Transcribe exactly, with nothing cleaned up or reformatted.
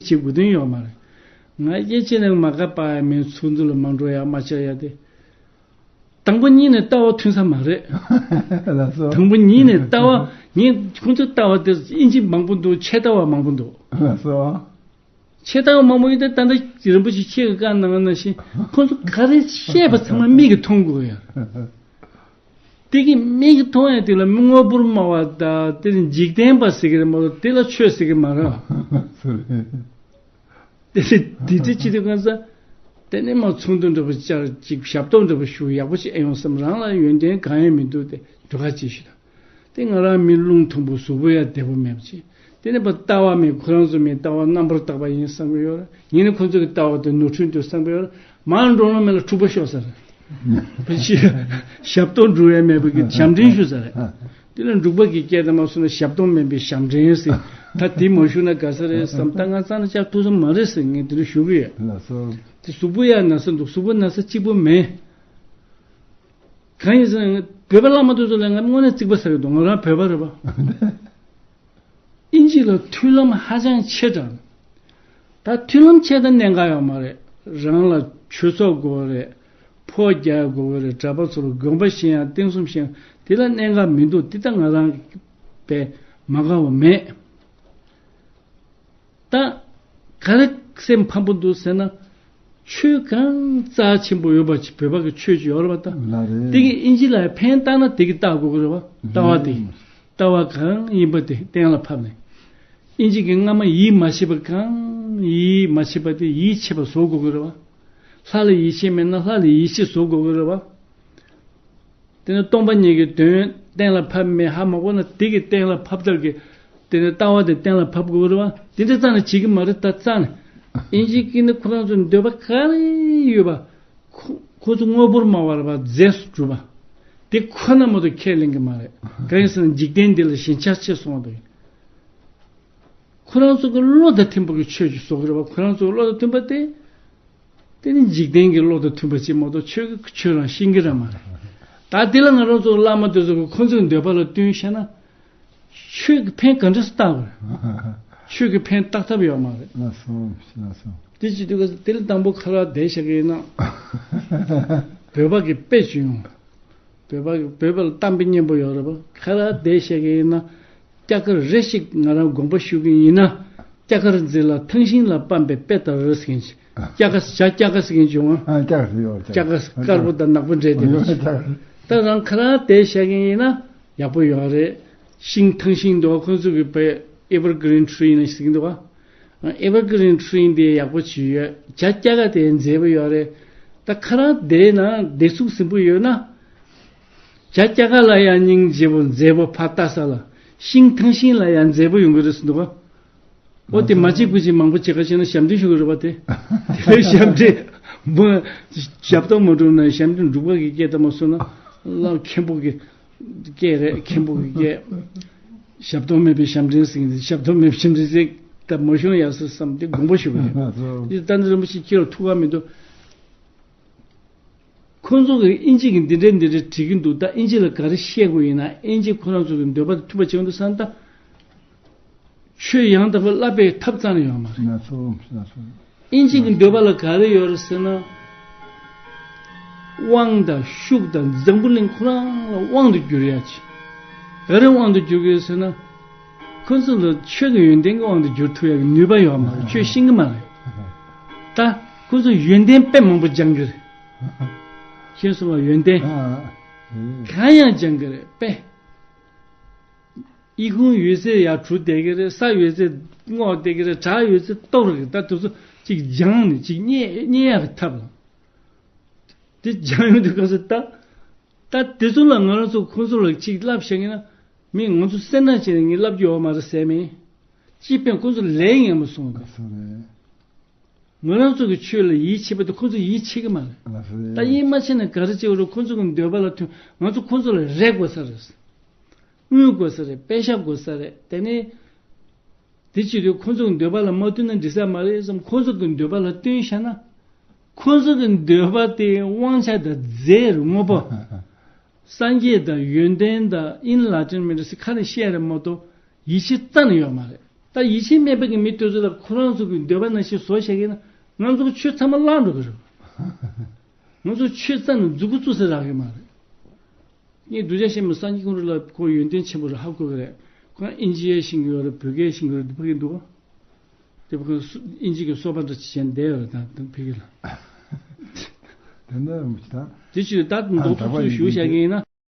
བྱེད་དགོས་དོན་ཡོད་མ་རེད། ང་སྐད་ཆ་ནས་མ་དགའ་པ་ཡང་མེད། ཚོགས་འདུ་ལ་མ་འགྲོ་ཡ་མ་བཅར་ཡ་དེ། དང་པོ་ཉིད་ནས་ལྟ་བ་མཐུན་ས་མ་རེད། ལགས་སོ། དང་པོ་ཉིད་ནས་ལྟ་བ། ངས་ཁོང་ཚོའི་ལྟ་བ་དེ་ཨིན་ཇི་མང་པོ་འདུག་ཆད་ལྟ་བ་མང་པོ་འདུག་ལགས་སོ། ཆད་ལྟ་བ་མང་པོ་ཡོད་དེ། ད་ལྟ་རིན་པོ་ཆེ་ཁྱེད་ཀྱིས་བཀའ་གནང་བ་ནང་བཞིན་ཁོང་ཚོ་ག་རེ་བཤད་པ་ཚང་མ་མིག་གིས་མཐོང་དགོས་ཡ། དེ་གི་མིག་གིས་མཐོང་ཡ་དེ་ལ་མི་དངོས་པོར་སྨྲ་བ་དང་དེ་ནི་འཇིག་རྟེན་པ་ཟེར་གི་རེད་མ་གཏོགས་དེ་ལ་ཆོས་ཟེར་གི་མ་རེད། སོ་རེད། དེ་དེ་དེ་ཅི་དེ་གང་ཟེར། དེ་ནས་མ་ཚོགས་འདུ་འདྲ་པོ་བཅར་ཅིག་ཞབས་ཏོག་འདྲ་པོ་ཞུ་ཡག་པོ་ཅིག་ཨེ་ཡོང་བསམ། རང་ལ་ཡོན་ཏན་གང་ཡང་མི་འདུག་དེ་འགྲོ་ཁ་ཅིག་ཞུ་དང་། དེ་ང་རང་མི་རླུང་ཐུང་པོ་གཟུགས་པོ་ཡང་བདེ་པོ་མེད་པ་ཅིག་དེ་ནས་པ་ལྟ་བ་མེད། ཁོ་རང་ཚོ་མི་ལྟ་བ་རྣམ་པར་དག་པ་ཡིན་བསམ་གི་ཡོད་རེད། ངས་ནི་ཁོ་ཚོ་གི་ལྟ་བ་དེ་ནོར་འཁྲུལ་འདུག་བསམ་གི་ཡོད་རེད། མར་འགྲོ་ལོང་མེད་ལ་འཁྲུག་པ་ཤོར་ས་རེད། ཕལ་ཆེར་ཞབས་ཏོག་འགྲོ་ཡ་མེད་པ་གི་ཞབས་འདྲེན་ཞུ་ས་རེད། དེ་ལ་འབྲུག་པ་གི་སྐད་དུ་མ་སོང་ན་ཞབས་ཏོག་མེད་པའི་ཞབས་འདྲེན་ཟེར། ད་དེ་མ་ཞུ་ན་དགའ་ས་རེད་བསམ། ད་ང་རྩ་ནས་བཅར་ཐུབ་ས་མ་རེད་ཟེར་ངས་དེ་འདྲ་ཞུ་གི་ཡོད། ལགས་སོ། དེ་གཟུགས་པོ་ཡང་ན་ཚ་འདུག་གཟུགས་པོ་ན་ཚ་གཅིག་པོ་མེད། གང་ཡིན་ཟེར་ན་བོད་པ་བླ་མ་དེ་ཚོ་ལ་ང་དངོས་གནས་བརྩེ་བ་ཟ་གི་འདུག་ང་རང་བོད་པ་རེད་པ། ཨིན་ཇི་ལ་མཐུན་ལམ་ཧ་ཅང་ཆེ་དྲགས། ད་མཐུན་ལམ་ཆེ་ད་གནད་འགག་ཡོད་མ་རེད། རང་ལ་ཆོས་ཚོགས་དགོས་རེད། ཕོ་རྒྱག་དགོས་རེད། གྲྭ་པ་ཚོ་ལ་དགོན་པ་བཞེངས་ཡ་རྟེན་གསུམ་བཞེངས་ཡ་དེ་ལ་གནད་འགག་མི་འདུག་དེ་ད་ང་རང་པས་མ་དགའ་བ་མེད། ད་ག་རེ་སེམས་ཕམ་པོ་འདུག་ཟེར་ན། ཆོས་གང་རྩ་ཆེན་པོ་ཡོད་པ་ཅིག་བོད་པ་གི་ཆོས་ཅིག་ཡོད་རེད་པ་ད། ལགས་རེད། དེ་གི་ཨིན་ཇི་ལ་ཕན་བཏགས་ན་དེ་གི་བཏགས་དགོས་ཀྱི་རེད་པ། ལྟ་བ་དེ། ལྟ་བ་གང་ཡིན་པ་དེ་གཏན་ལ་ཕབ་ནས། ཨིན་ཇི་གི་སྔ་མ་ཡིད་མ་ཆེས་པ་གང་ཡིད་མ་ཆེས་པ་དེ་ཡིད་ཆེས་པ་བཟོ་དགོས་ཀྱི་རེད་པ། ལྷ་ལ་ཡིད་ཆེས་མེད་ན་ལྷ་ལ་ཡིད་ཆེས་བཟོ་དགོས་ཀྱི་རེད་པ། དེ་ནས་སྟོང་པ་ཉིད་ཀྱི་དོན་གཏན་ལ་ཕབ་མེད་ཧ་མ་གོ་ན་དེ་གི་གཏན་ལ་ཕབ་ཐབས་ཀྱི་དེ་ནས་ལྟ་བ་དེ་གཏན་ལ་ཕབ་དགོས་རེད་པ། དེ་འདྲ་རྩ་ནས་བྱེད་ཀྱི་མ་རེད་ད་རྩ་ནས། ཨིན་ཇི་གི་ནི་ཁོ་རང་ཚོ་འདོད་པ་ག་རེ་ཡོད་པ་ཁོ་ཁོ་ཚོ་དངོས་པོར་སྨྲ་བར་བ་རྫས་སུ་གྲུབ་པ་དེ་ཁོ་ན་མ་གཏོགས་ཁས་ལེན་གྱི་མ་རེད། གང་ཡིན་ཟེར་ན་འཇིག་རྟེན་འདི་ལ་ཞེན་ཆགས་ཆེ་སོང་བ་དང་། ཁོ་རང་ཚོ་གི་བློ་དང་མཐུན་པ་གི་ཆོས་ཅིག་བཟོ་གི་རེད་པ། ཁོ་རང་ཚོ་གི་བློ་དང་མཐུན་པ་དེ། དེ་ནི་འཇིག་རྟེན་གྱི་བློ་དང་མཐུན་པ་ཅིག་མ་གཏོགས་ཆོས་ཀྱི་ཆོས་རང་ཤེས་ཀྱི་ར་མ་རེད། ད་དེ་ལ་ང་རང་ཚོ་བླ་མ་དེ་ཚོ་གི་ཁོ་ཚོའི་འདོད་པ་ལ་བསྟུན་བྱས་ན། ཆོས་ཀྱི་ཕན་ག་འདྲ་སེ་བཏགས་དགོས་རེད། ཆོས་ཀྱི་ཕན་བཏགས་ཐབས་ཡོད་མ་རེད། ལགས་སོ། ལགས་སོ། དེ་ཅི་དུས་ག་དེ་ལ་དང་པོ་ཁ་རག་བསྡད་བཞག་གི་ཡིན་ན། བོད་པ་གི་དཔེ་ཅིག་ཡོང་། བོད་པ་བོད་པ་ལ་གཏམ་དཔེ་སྙན་པོ་ཡོད་རེད་པ། ཁ་རག་བསྡད་བཞག་གི་ཡིན་ན། སྐྱ་ཀར་རེ་ཞིག་ང་རང་དགོངས་པ་ཞུ་གི་ཡིན་ན། སྐྱ་ཀར་མཛེས་ལ་ཐང་ཤིང་ལ་ཕན་པའི་དཔེ་ལྟར་ཟེར་མཁན་ཅིག་སྐྱ་ཀ་བྱ་སྐྱ་ཀ་ཟེར་མཁན་ཅིག་ཡོང་ང་། ཨ་སྐྱ་ཀ་ཡོད། སྐྱ་ཀ་དཀར་པོ་དང་ནག་པོ་འདྲེས་བསྡད་པ་ཅིག་ད་རང་ཁ་རག་བསྡད་བཞག་གི་ཡིན་ན་ཡག་པོ་ཡོད་རེད། ཤིང་ཐང་ཤིང་འདུག་པ། ཁོང་ཚོ་གི་བོད་ཨེ་ཝར་གི་རིན་ཊི་རི་ཡིན་ན་ཟེར་གི་འདུག་པ། ཨེ་ཝར་གི་རིན་ཊི་རི་འདི་ཡག་པོ་ཅིག་ཡོད། བྱ་སྐྱ་ཀ་དེ་མཛེས་པོ་ཡོད་རེད། ད་ཁ་རག་བསྡད་ན་བདེ་སྡུག་ཟིང་པོ་ཡོད་ན། བྱ་སྐྱ་ཀ་ལ་ཡང་སྙིང་རྗེ་པོ་མཛེས་པོ་ཕར་ལྟ་ས་ལ། ཤིང་ཐང་ཤིང་ལ་ཡང་མཛེས་པོ་ཡོང་གི་རེད་ཟེར་འདུག་པ། ཨོ་དེ་མ་གཅིག་པུ་ཅིག་མང་པོ་བྱེད་ཁ་བྱས་ན་ཞབས་འདྲེན་ཞུ་གི་རེད་པ་དེ། དེ་ལས་ཞབས་འདྲེན་མ་ཞབས་ཏོག་མ་སྒྲུབ་ན་ཞབས་འདྲེན་འབྲུག་པ་གི་སྐད་ལྟར་མ་སོང་ན་ལ་མཁན་པོ་གི་སྐད་རེད། མཁན་པོ་གི་སྐད། ཞབས་ཏོག་མེད་པའི་ཞབས་འདྲེན་ཟེར་གི་འདུག་ཞབས་ཏོག་མེད་པའི་ཞབས་འདྲེན་ཟེར་ད་མ་ཤོང་ཡག་ས་བསམ་སྟེ་དགོངས་པ་ཞུ་གི་ཡོད། དེ་ད་ནི་རིན་པོ་ཆེ་ཁྱེད་ལ་ཐུགས་ཁག་མི་འདུག་ཁོང་ཚོ་གིས་ཨིན་ཇི་གིས་འདི་འདྲ་འདི་འདྲ་བྲིས་ཀྱི་འདུག་ད་ཨིན་ཇི་ལ་ག་རེ་བཤད་དགོས་ཡིན་ན། ཨིན་ཇི་ཁོ་རང་ཚོ་གི་འདོད་པ་མཐུན་པ་བྱེད་ཀྱི་འདུག་བསམ་ད། ཆོས་ཡང་དག་པར་བསླབ་པའི་ཐབས་རྩ་ནས་ཡོད་མ་རེད། ལགས་སོ། ལགས་སོ། ཨིན་ཇི་གི་འདོད་པ་ལ་ག་རེ་ཡོད་རེད་ཟེར་ན། དབང་དང་ཤུགས་དང་འཛམ་བུ་གླིང་ཁོ་རང་ལ་དབང་དུ་བསྒྱུར་ཡ་ཅིག་ག་རེ་དབང་དུ་བསྒྱུར་གི་ཡོད་ཟེར་ན། ཁོ་ཚོ་ལ་ཆོས་ཀྱི་ཡོན་ཏན་གྱི་དབང་དུ་བསྒྱུར་ཐུབ་ཡ་གི་ནུས་པ་ཡོད་མ་རེད། ཆོས་ཤེས་ཀྱི་མ་རེད། ད་ཁོ་ཚོ་ཡོན་ཏན་དཔེ་མང་པོ་སྦྱང་གི་རེད། ཤེས་སོང་བ། ཡོན་ཏན་ཨ་ཨ་ཨེ་གང་ཡང་སྦྱང་གི་རེད། དཔེ་ཨི་ཁུང་ཡོད་ཚད་ཡར་གྲུ་བསྡད་ཀྱི་རེད། ས་ཡོད་ཚད་སྔོག་བསྡད་ཀྱི་རེད། བྲག་ཡོད་ཚད་གཏོར་གི་རེད། ད་དེ་ཚོ་ཅིག་སྦྱང་ནས་ཅིག་རྙེད་རྙེད་ཡག་གི་ཐབས་ལ། དེ་སྦྱང་ཡོང་དུས་སྐབས་སུ་ད་ད་དེ་ཚོ་ལ་ང་རང་ཚོ་ཁོང་ཚོ་ལ་ཅིག་བསླབ་བཞག་ཡིན་ན། མི་ང་ཚོ་སེར་སྣ་བྱས་ནས་ངས་བསླབ་རྒྱུ་ཡོད་མ་རེད་ཟེར་མི། ཅིག་དཔེ་ཁོང་ཚོ་ལས་ངན་པ་སོང་གི། ལགས་སོ་རེད། ང་རང་ཚོ་གི་ཆོས་ལ་ཡིད་ཆེས་པ་དེ་ཁོང་ཚོ་ཡིད་ཆེས་ཀྱི་མ་རེད། ལགས་སོ་རེད། ད་ཡིད་མ་ཆེས་ན་ག་རེ་བྱེད་དགོས་རེད། ཁོང་ཚོ་གི་འདོད་པ་ལ་མཐུན། ང་ཚོ་ཁོང་ཚོ་ལ་རེ་དགོས་ས་རེད། དངུལ་དགོས་ས་རེད། པད་ཤག་དགོས་ས་རེད། དེ་ནས་དེ་བྱེད་དུས་ཁོང་ཚོ་གི་འདོད་པ་ལ་མ་བསྟུན་ན་འགྲིག་ས་མ་རེད་བསམ། ཁོང་ཚོ་གི་འདོད་པ་ལ་བསྟུན་བཞག་ན། ཁོང་ཚོ་གི་འདོད་པ་དེ་དབང་ཆ་དང་རྫས་རེད། དངོས་པོ། སངས་རྒྱས་དང་ཡོན་ཏན་དང་ཨིན་ལ་ཏིན་མི་འདྲ་ཟེར་ཁ་ནས་བཤད་རེད་མ་གཏོགས་ཡིད་ཆེས་རྩ་ནས་ཡོད་མ་རེད། ད་ ད་ཡིད་ཆེས་མེད་པའི་གི་མི་དེ་ཚུ་ལུ་ཁོ་ར་ཚུ་གི་འདོད་པ་ནང་བཞིན་བཟོ་བཞག་གི་ན་ང་ཚོ་ཆོས་ཚང་མ་བརླག་འགྲོ་གི་རེད། ང་ཚོ་ཆོས་རྩ་ནས་འཛུགས་འགོ་བཙུགས་ས་རག་གི་མ་རེད། ངས་གདུལ་བྱ་ཤེས་མི་སངས་རྒྱས་ཀུན་རིག་ལགས་ཁོ་ཡོན་ཏན་ཆེན་པོ་རེད། ཧ་གོ་གི་རེད། ཁོ་ཨིན་ཇི་ཡང་ཤེས་ཀྱི་ཡོད་རེད། བོད་སྐད་ཤེས་ཀྱི་ཡོད་རེད། འདི་ཕ་གི་འདུག་ག་དེ་ཕ་གི་སུ་ཨིན་ཇི་གི་གསོ་པ་འདྲ་ཅིག་བྱས་བསྡད་ཡོད་རེད། ད་དེ་ཕ་གི་ལ། དེ་འདྲ་མི་ཤེས་ད། དེ་ཅིག་ད་མདོ་ཚུ་ཚུར་ཞུ་བཞག་གི་ཡིན་ན།